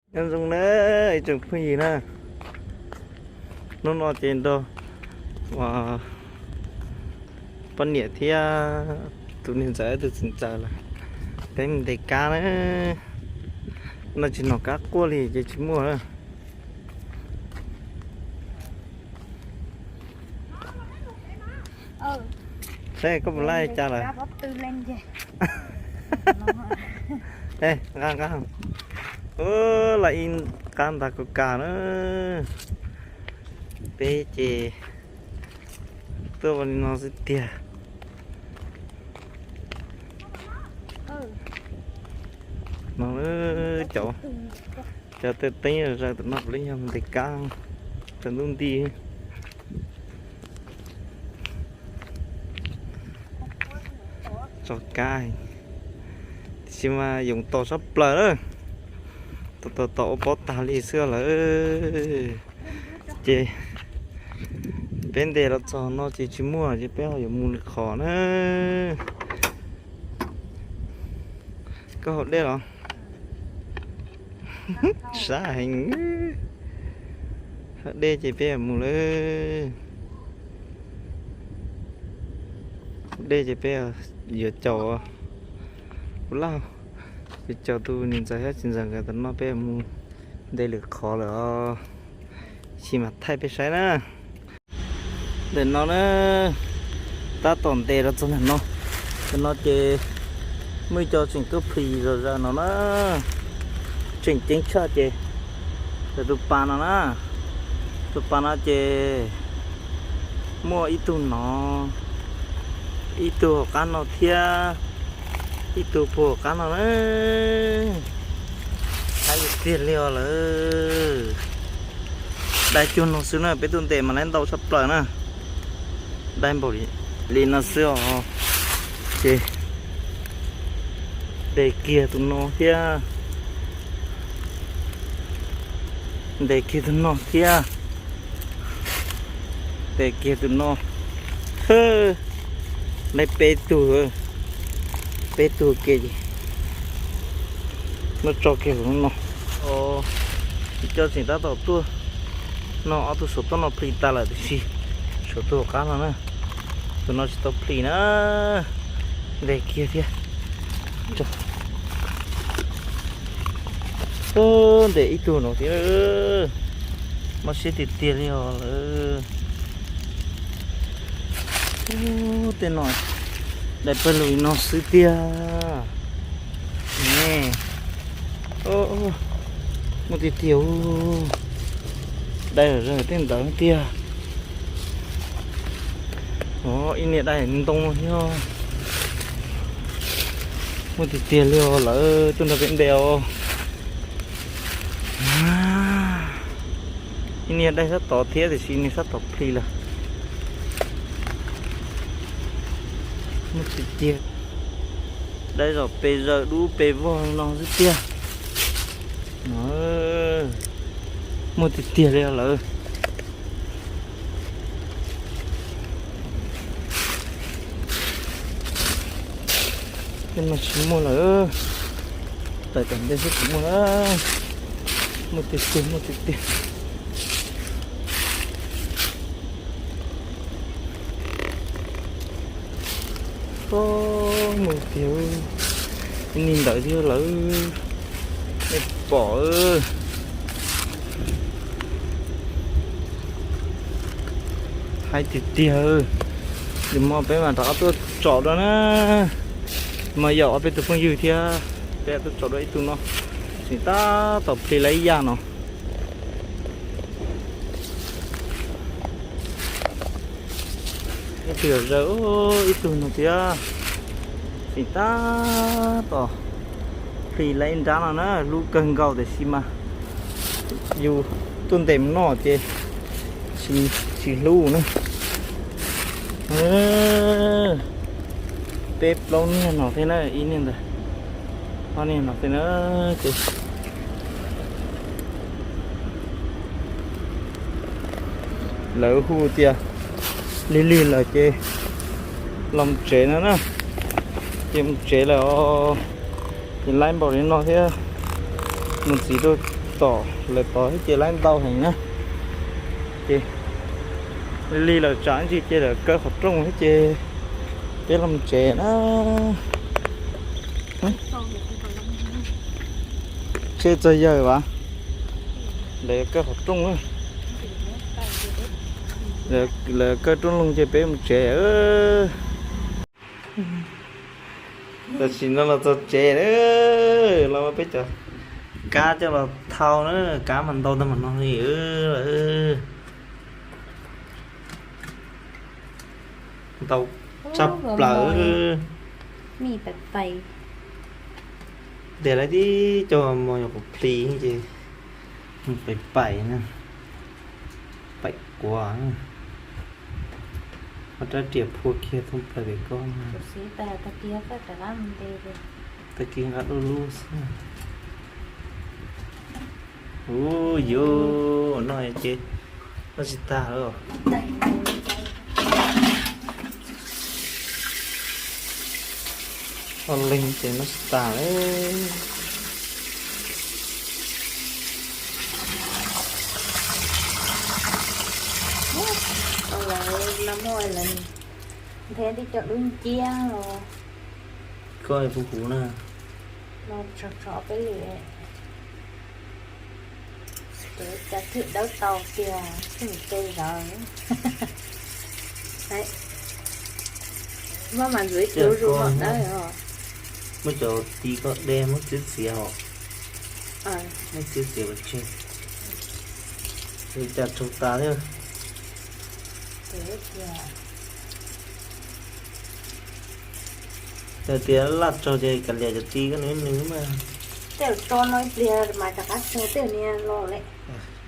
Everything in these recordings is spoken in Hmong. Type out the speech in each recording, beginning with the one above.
Nyob zoo na ib tsoom phooj ywg na, hnub no ces nrog poj niam thiab tus niag ntxawm tus txiv ntxawm lawm, peb mus ntes kab na. No tsis hnov kab quaj li ces tsis muaj na. Saib koj puas laij cas lawm. Nqa nqa. Laij ib qab ntas kaus kas na. Peb ces tuaj ua li no xwb tiag. No cov, cov tej teeb zom zaws tam no puav leej yog ntes kab rau ntuj nti. Tso kab, tiam sis mas yoov tos sab plaws na. Tos tos tos ua pob tag li xwb lawm. Ces peb ntes los txog no ces tsis muaj ces peb ho yuav mus lwm qhov na. Koj haus dej los? Sab heev. Haus dej ces peb yuav mus lawm. Haus dej ces peb yuav caum, kuv laj, yuav caum tus niam ntxawm thiab txiv ntxawm nkawd tam no peb yuav mus ntes lwm qhov lawm os. Sim mas thaij peb saib na. Ntawm no na, tab tom ntes los txog ntawm no. Ntawm no ces muaj ib co tseem tuaj plis zom zaws no na. Tseem ceeb tshaj ces tus pas no na, tus pas no ces muaj ib tug no, ib tug hauv qab no thiab ib tug puag hauv qab no na. Qab tiag li os lawm. Dai cuag no xwb na, peb tuaj ntes mas laib ntau tshaj plaws na. Dai npaum li no xwb os. Ces ntes kiag tus no thiab, ntes kiag tus no thiab, ntes kiag tus no. Laib peb tug, peb tug kiag ces muab tso kiag no. Os, ib co tseem tab tom tuaj no, ob tug saum toj no plis tas lawm tiam sis saum tus hauv qab no na, tus no tsis tau plis na. Ntes kiag thiab. Ntes ib tug no thiab. Mob siab tiag tiag li os lawm. Tej no dai pawg lug li no xwb tiag. Muaj tiag tiag, dai zom zaws tej ntawd tiag. Ib niag dai ntoo no thiab. Muaj tiag tiag li os lawm, tuaj nrog peb ntes os. Ib niag dai sab tod thiab tiam sis niag sab tod plis lawm. Muaj tiag tiag, dai zom pes zaws dub pes vog no xwb tiag. Muaj tiag tiag li lawm. Tej no tsis muaj lawm. Tawm tom ntej xwb tsis muaj na. Muaj tiag tiag, muaj tiag tiag. Muaj tiag, ib niag ntawd thiab lawm. Nej pom, hais tiag tiag. Lwm hmo peb mam rov qab tuaj tsom dua na. Mas yog ob peb tus phooj ywg thiab, peb tuaj tsom dua ib tug no, tseem tab tom plis lawm ib yam no. Ib tug yam zaws ib tug no thiab, tseem tab tom plis lawm ib nrab no na, hlub kawg nkaus tiam sis mas yus tuaj ntes mus noj ces tsis hlub na. Peb plaub niag no thiab na, ib niag ntawd, ob niag no thiab na, ces lawv hu tias lig lig lawm ces los mus tsev no na. Ces mus tsev lawm os, ces laib npaum li no thiab, mus txiv rau Tom lawv tod thiab ces laib ntau heev na. Ces lig lawm tsam ntsis ces lawv kaw qhov rooj thiab ces peb los tsev na. Tsheb txog yawg as, lawv kaw qhov rooj na. Lawv kaw rooj loog ces peb mus tsev. Tam sim no los txog tsev lawm, los muab peb cov kab coj los thau na, kab mas ntau tag mam no li. Ntau tshaj plaws. Tias lawv tib co mos nyuam qhuav plis ces mus pais pais na, pais quav. Ua rab riam phua kiag thoob plaws pem ko. Tag kis nqa lub lub xwb. Ub, yuav noj ces noj tsis tag lawm. Ob leeg ces noj tsis tag lawm. Lawv no muaj lawv nthe tib co dub nciab os. Koj puas huv na? No tso tso peb li. Cov thwj dawb tau tiag, thwj mus tej zaum. Maj mam ntxuav ib tug zuj zus dawb os. Muab cov ti koj de muab txiav txiav os. Muab txiav txiav kom tseg. Li cas tsaug tas thiab. Yog tias laj tsaug ces kav liam cov ti koj nws nws mas. Tej zaum tso no ib pliag mas rov qab tsaug tej zaum niag los lawm.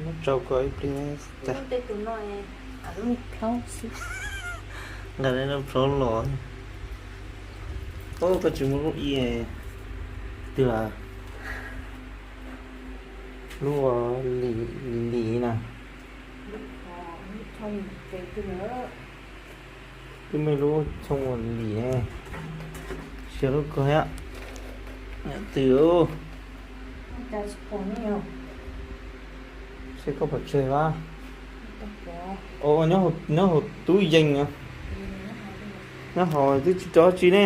Muab tsaug kom ib pliag. Tej tus no, lub plhaub xwb. Nqa lub plhaub los. Ub, koj tsis muab lub i twg lawm? Lub lim lim na. Twb muaj lub txhooj ua lim ne. Siab lub kawg thiab. Twg? Seb koj pom tseg lawm. Nyob hauv tub yees. Nyob hauv twb tsis rov tsi ne.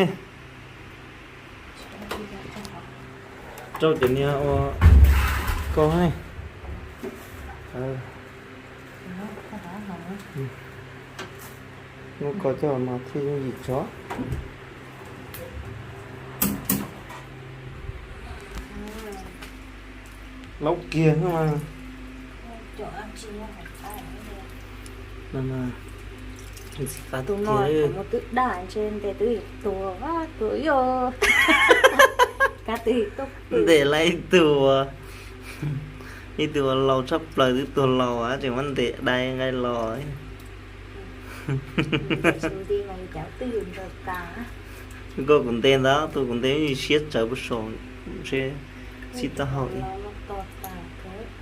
Rau cov niag ua koj ne. Muab koj coj mas thiaj yooj yim tso. Laub kiag no mas. Tus no mus twb daj ntshe ntes twb tuag, tuag yog. Kav twg tuaj ntes lawm ib tug, ib tug uas laus tshaj plaws twb tuag laus tseem muab ntes dai nqaij los. Koj kuv ntes ntawd, tus kuv ntes siab tsawv puag saum, ntshe txij taub hau.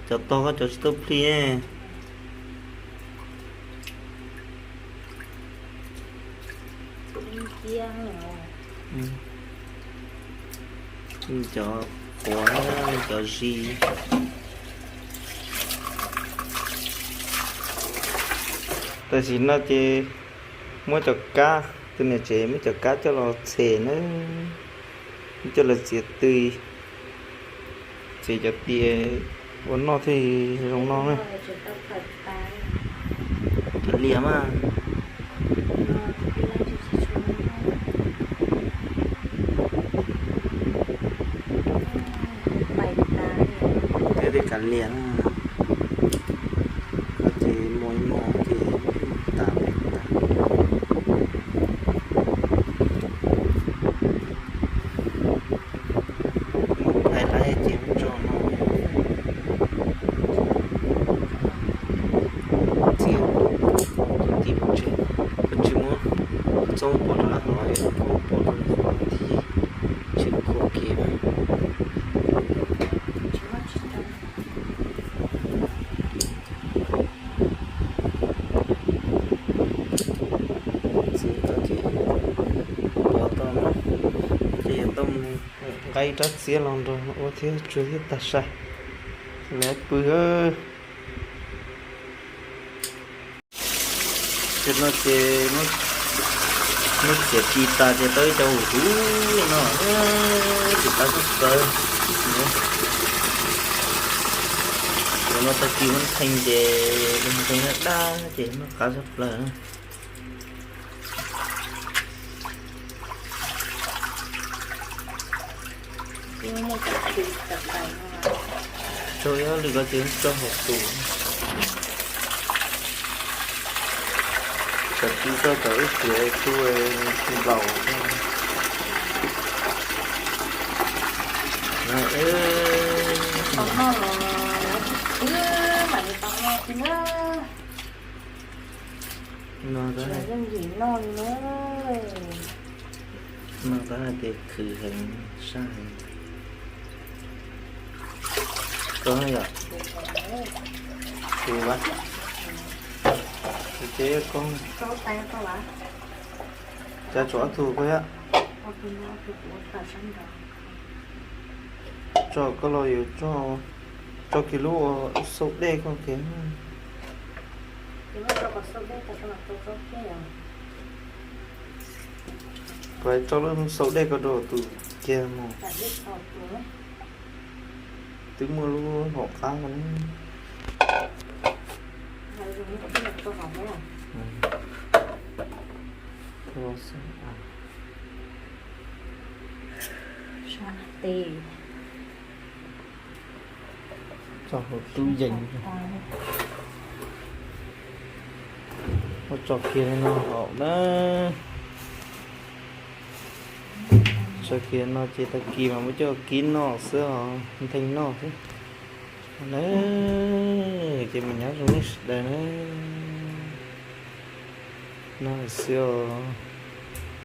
Cov tog koj cov tsis tau plig. Cov quav, cov zis. Tam sim no ces muab cov kab, tus niam tsev muab cov kab coj los txhem na, muab coj los txiav tw, txiav cov tias ua noj thiaj zoo noj na. Cov lias mas. Thiab tej kav lias na, ces muaj ib muag ces tas tas. Mus phais laib ces mus tso no. Txiav tus tib tsev, koj tsis muab txob pov rau hauv, muab pov rau nws qhov thiab tsis khuam kev na. Txiav tau ces pov tau no, ces yuav tau mus nqa ib rab txiab los nrog ua thiab tsuag thiab tag sai. Me pw, cov no ces muab txiav ti tas ces tau ib co huv huv li no, txiv qab txawv txawv. Cov no tag kis muab ntxhee ces ntxhee daj daj ces noj qab tshaj plaws. Tso ib lwm ko ces tso hauv tus. Cov txiv tso cov wb siav tu nplaum. No tab, no tab hais tias khwv heev saj heev. Koj yom, khwv, ces koj, cas tshuav ob tug koj yom. Tso koj los yuav tso kiag lub xauj dej koj kiag. Kuv tso lub xauj dej ko rau tus kiag mus. Twb muaj lub hauv qab ko ne. Tso hauv tub yees. Muab tso kiag li no hauv na. Tso kiag no ces tag kis mas muab coj kib noj xwb os, ntxhee noj xwb. Na, ces me nyuam zoo nej sawv daws na, noj xwb os.